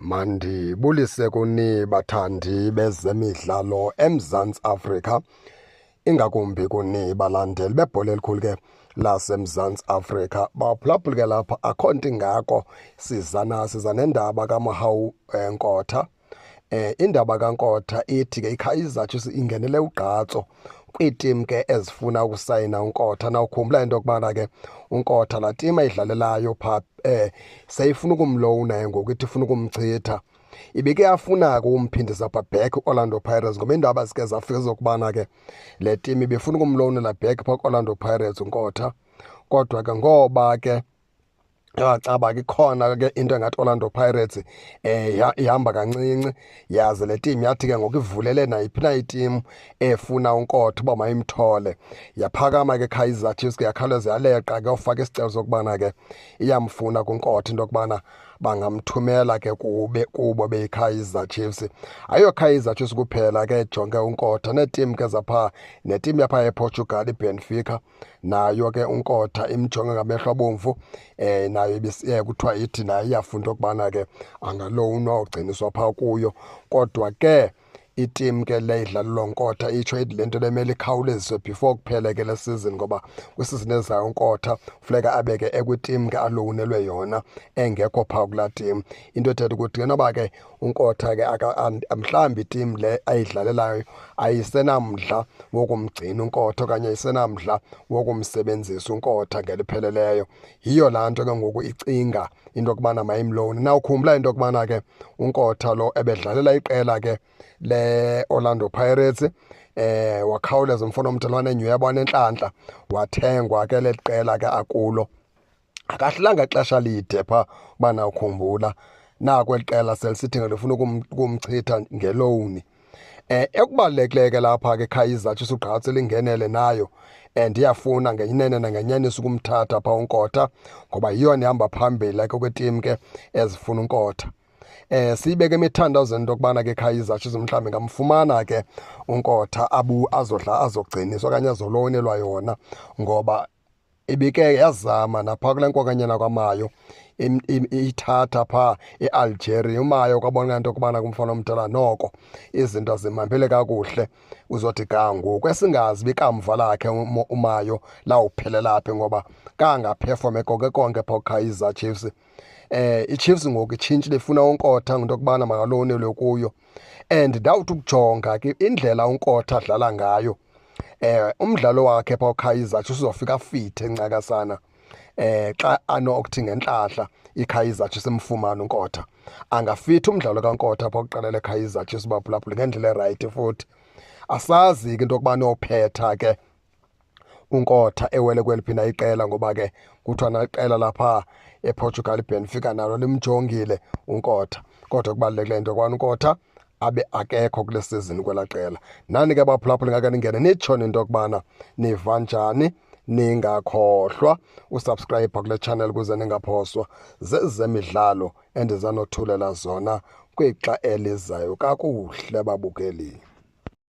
Mandibulise kuni bathandi bezemidlalo eMzantsi Afrika, ingakumbi kuni balandeli bebhola elikhulu ke laseMzantsi Afrika. Baphulaphuli ke lapha akho nto ingako, sizana siza nendaba kaMohau Nkotha. Indaba kaNkotha ithi ke iKaizer Chiefs ingenele ugqatso kwiitim ke ezifuna ukusayina uNkotha. Nawukhumbula into yokubana ke uNkotha laa tim ayidlalelayo phaa seyifuna ukumlowuna ngoku, ithi ifuna ukumchitha. Ibike yafuna ke ukumphindisa phaa back kwi-Orlando Pirates ngoba iindaba zike zafika zokubana ke le tim ibifuna ukumlowunela back phaa kwi-Orlando Pirates uNkotha, kodwa ke ngoba ke yacaba ke ikhona ke into engathi Orlando Pirates ihamba kancinci, yaze le team yathi ke ngoku ivulele nayiphi na iteam efuna uNkotha uba mayimthole. Yaphakama ke Kaizer Chiefs ke yakhawuleza yaleqa ke ufaka isicelo sokubana ke iyamfuna kuNkotha, into yokubana bangamthumela ke kube kubo beyiKaizer Chiefs. Ayiyo Kaizer Chiefs kuphela ke ejonge uNkotha, neeteam ke zapha, neteam yapha ePortugal iBenfica nayo ke uNkotha imjonge ngamehlo abomvu. Nayo kuthiwa ithi nayo iyafuna into yokubana ke angalowunwa ugciniswa phaa kuyo, kodwa ke itim ke le idlalelwa uNkotha itsho ithi le nto lemele ikhawuleziswe before kuphele ke le season, ngoba kwisizini ezayo uNkotha funeka abe ke ekwitim ke alowunelwe yona engekho phaa kulaa tim. Into ethetha ukuthi ke noba ke uNkotha ke mhlawumbi itim le ayidlalelayo ayisenamdla wokumgcina uNkotha okanye ayisenamdla wokumsebenzisa uNkotha ngelipheleleyo. Yiyo laa nto ke ngoku icinga into yokubana mayimlowune. Nawukhumbula into yokubana ke uNkotha lo ebedlalela iqela ke le-Orlando Pirates, wakhawuleza umfana omdala wanenyhweba wanentlantla, wathengwa ke leli qela ke akulo. Akahlelanga xesha lide phaa ubana ukhumbula, naku eli qela selisithi ngelifuna ukumchitha ngelowuni. Ekubalulekileyo ke lapha ke Kaizer Chiefs ugqatso lingenele nayo and iyafuna ngenene nangenyaniso ukumthatha phaa uNkotha, ngoba yiyona ihamba phambili ke kwitim ke ezifuna uNkotha. Siyibeke emithandazweni into yokubana ke Kaizer Chiefs mhlawumbi ngamfumana ke uNkotha abu azodla azogciniswa okanye azolowunelwa yona, ngoba ibike yazama naphaa kule nkokanyana kwaMayo ithatha phaa eAlgeria uMayo, kwabonakala into yokubana kumfana omdala noko izinto azimhambele kakuhle. Uzothi ga ngoku esingazi uba ikamva lakhe uMayo lawuphelela phi, ngoba kangaphefome konke konke phaa kuKaizer Chiefs. IChiefs ngoku itshintshile, ifuna uNkotha into yokubana makalowunelwe kuyo, and ndawuthi ukujonga ke indlela uNkotha adlala ngayo umdlalo wakhe phaa kuKaizer Chiefs, uzofika afithe ncakasana xa anokuthi ngentlahla iKaizer Chiefs imfumane uNkotha. Angafitha umdlalo kaNkotha phaa kuqala leKaizer Chiefs, baphulaphula ngendlela erayithi. Futhi asazi ke into yokubana ophetha ke uNkotha ewele kweliphi na iqela, ngoba ke kuthiwa naqela lapha ePortugal iBenfica nalo limjongile uNkotha, kodwa kubalulekileyo into yokubana uNkotha abe akekho kule season kwelaa qela. Nani ke baphulaphuli ngake ningene nitsho into yokubana niva njani, ningakhohlwa usubscribe kule channel ukuze ningaphoswa zezemidlalo endizanothulela zona kwixa elizayo. Kakuhle babukeli.